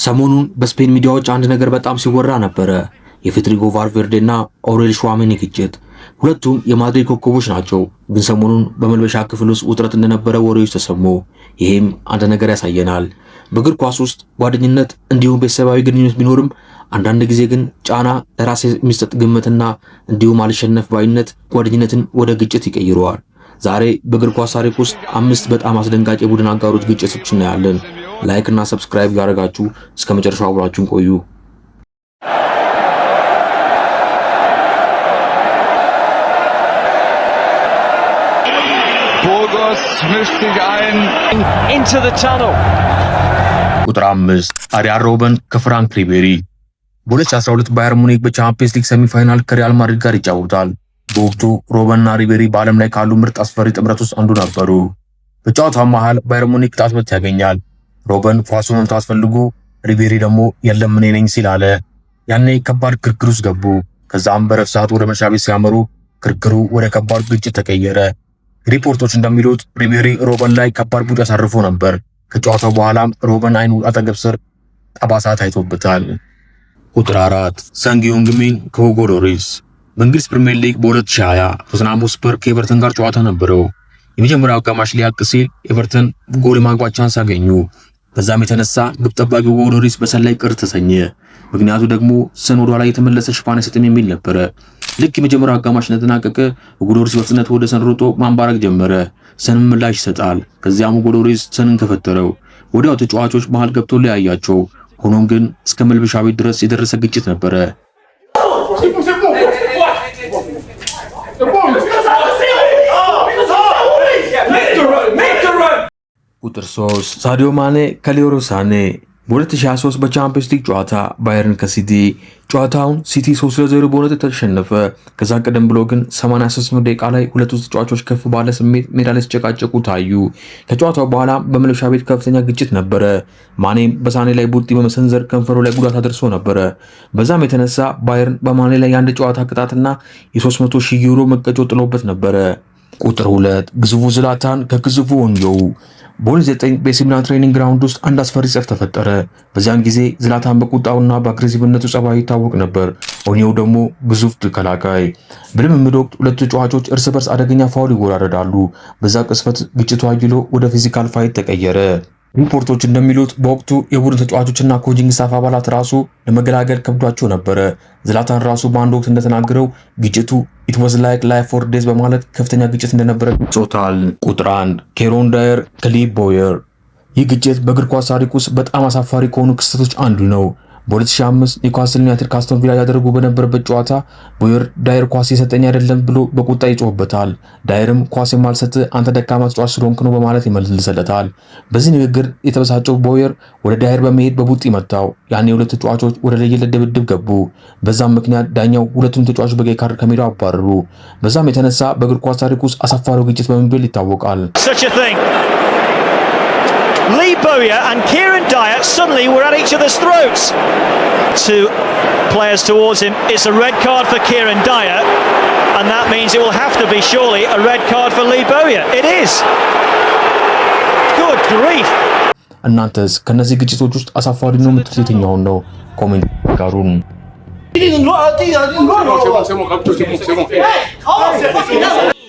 ሰሞኑን በስፔን ሚዲያዎች አንድ ነገር በጣም ሲወራ ነበረ። የፌድሪኮ ቫልቬርዴ እና ኦሬል ሹዋሜኒ ግጭት። ሁለቱም የማድሪድ ኮከቦች ናቸው፣ ግን ሰሞኑን በመልበሻ ክፍል ውስጥ ውጥረት እንደነበረ ወሬዎች ተሰሙ። ይሄም አንድ ነገር ያሳየናል። በእግር ኳስ ውስጥ ጓደኝነት እንዲሁም ቤተሰባዊ ግንኙነት ቢኖርም አንዳንድ ጊዜ ግን ጫና፣ ለራስ የሚሰጥ ግምትና እንዲሁም አልሸነፍ ባይነት ጓደኝነትን ወደ ግጭት ይቀይረዋል። ዛሬ በእግር ኳስ ታሪክ ውስጥ አምስት በጣም አስደንጋጭ የቡድን አጋሮች ግጭቶች እናያለን። Like እና subscribe ያደረጋችሁ እስከ መጨረሻው አብራችሁን ቆዩ። Burgos mischt sich ein. Into the tunnel. ቁጥር 5፣ አሪያን ሮበን ከፍራንክ ሪቤሪ። በ2012 ባየር ሙኒክ በቻምፒየንስ ሊግ semi-final ከሪያል ማድሪድ ጋር ይጫወታል። በወቅቱ ሮበንና ሪቤሪ በዓለም ላይ ካሉ ምርጥ አስፈሪ ጥምረት ውስጥ አንዱ ነበሩ። በጨዋታው መሃል ባየር ሙኒክ ቅጣት ምት ያገኛል። ሮበን ኳሱን መምታት ፈልጎ ሪቤሪ ደግሞ የለም እኔ ነኝ ሲል አለ። ያኔ ከባድ ክርክር ውስጥ ገቡ። ከዛም በረፍት ሰዓት ወደ መልበሻ ቤት ሲያመሩ ክርክሩ ወደ ከባድ ግጭት ተቀየረ። ሪፖርቶች እንደሚሉት ሪቤሪ ሮበን ላይ ከባድ ቡጢ አሳርፎ ነበር። ከጨዋታው በኋላም ሮበን አይኑ አጠገብ ስር ጠባሳ ታይቶበታል። ቁጥር 4፣ ሰን ሂዩንግ-ሚን ከሁጎ ሎሪስ። በእንግሊዝ ፕሪሚየር ሊግ በ2020 ቶተንሃም ሆትስፐር ከኤቨርተን ጋር ጨዋታ ነበረው። የመጀመሪያው አጋማሽ ሊያልቅ ሲል ኤቨርተን ጎል የማግባት chance አገኙ። በዛም የተነሳ ግብ ጠባቂው ሁጎ ሎሪስ በሰን ላይ ቅር ተሰኘ። ምክንያቱ ደግሞ ሰን ወደ ኋላ የተመለሰ ሽፋን አይሰጥም የሚል ነበረ። ልክ የመጀመሪያው አጋማሽ እንደተጠናቀቀ ሁጎ ሎሪስ በፍጥነት ወደ ሰን ሮጦ ማንባረቅ ጀመረ። ሰንም ምላሽ ይሰጣል። ከዚያም ሁጎ ሎሪስ ሰንን ከፈተረው። ወዲያው ተጫዋቾች መሃል ገብቶ ለያያቸው። ሆኖም ግን እስከ መልበሻ ቤት ድረስ የደረሰ ግጭት ነበረ። ቁጥር 3፣ ሳዲዮ ማኔ ከሌሮይ ሳኔ። በ2023 በቻምፒየንስ ሊግ ጨዋታ ባየርን ከሲቲ። ጨዋታውን ሲቲ 3-0 በሆነ ውጤት ተሸነፈ። ከዛ ቀደም ብሎ ግን 83ኛው ደቂቃ ላይ ሁለቱ ተጫዋቾች ከፍ ባለ ስሜት ሜዳ ላይ ሲጨቃጨቁ ታዩ። ከጨዋታው በኋላ በመልበሻ ቤት ከፍተኛ ግጭት ነበረ። ማኔም በሳኔ ላይ ቡጢ በመሰንዘር ከንፈሩ ላይ ጉዳት አድርሶ ነበረ። በዛም የተነሳ ባየርን በማኔ ላይ የአንድ ጨዋታ ቅጣትና የ300 ሺህ ዩሮ መቀጮ ጥሎበት ነበረ። ቁጥር 2፣ ግዙፉ ዝላታን ከግዙፉ ኦኒየው። በ2009 በኤሲ ሚላን training ground ውስጥ አንድ አስፈሪ ጸብ ተፈጠረ። በዚያን ጊዜ ዝላታን በቁጣውና በ aggressive ነቱ ጸባዩ ይታወቅ ነበር። ኦኒየው ደግሞ ግዙፍ ተከላካይ። በልምምድ ወቅት ሁለቱ ተጫዋቾች እርስ በርስ አደገኛ foul ይወራረዳሉ። በዛ ቅጽበት ግጭቱ አይሎ ወደ physical fight ተቀየረ። ሪፖርቶች እንደሚሉት በወቅቱ የቡድን ተጫዋቾችና coaching staff አባላት ራሱ ለመገላገል ከብዷቸው ነበረ። ዝላታን ራሱ በአንድ ወቅት እንደተናገረው ግጭቱ "it was like life or death" በማለት ከፍተኛ ግጭት እንደነበረ ገልጾታል። ቁጥር 1፣ ኬሮን ዳየር ከሊ ቦየር። ይህ ግጭት በእግር ኳስ ታሪክ ውስጥ በጣም አሳፋሪ ከሆኑ ክስተቶች አንዱ ነው። በ2005 ኒውካስል ዩናይትድ ከአስቶን ቪላ ያደረጉ በነበረበት ጨዋታ ቦየር ዳየር ኳስ የሰጠኝ አይደለም ብሎ በቁጣ ይጮህበታል። ዳየርም ኳስ የማልሰጥ አንተ ደካማ ተጫዋች ስለሆንክ ነው በማለት ይመልስለታል። በዚህ ንግግር የተበሳጨው ቦየር ወደ ዳየር በመሄድ በቡጢ መታው። ያኔ ሁለት ተጫዋቾች ወደ ለየለት ድብድብ ገቡ። በዛም ምክንያት ዳኛው ሁለቱም ተጫዋቾች በቀይ ካርድ ከሜዳው አባረሩ። በዛም የተነሳ በእግር ኳስ ታሪክ ውስጥ አሳፋሪው ግጭት በመባል ይታወቃል። Such a thing. Lee Bowyer and Kieran Dyer suddenly were at each other's throats. Two players towards him. It's a red card for Kieran Dyer, and that means it will have to be surely a red card for Lee Bowyer. It is. Good grief. እናንተስ ከነዚህ ግጭቶች ውስጥ አሳፋሪ ነው የምትሉት የትኛውን ነው? Comment ጋሩን። C'est bon, c'est bon, c'est bon.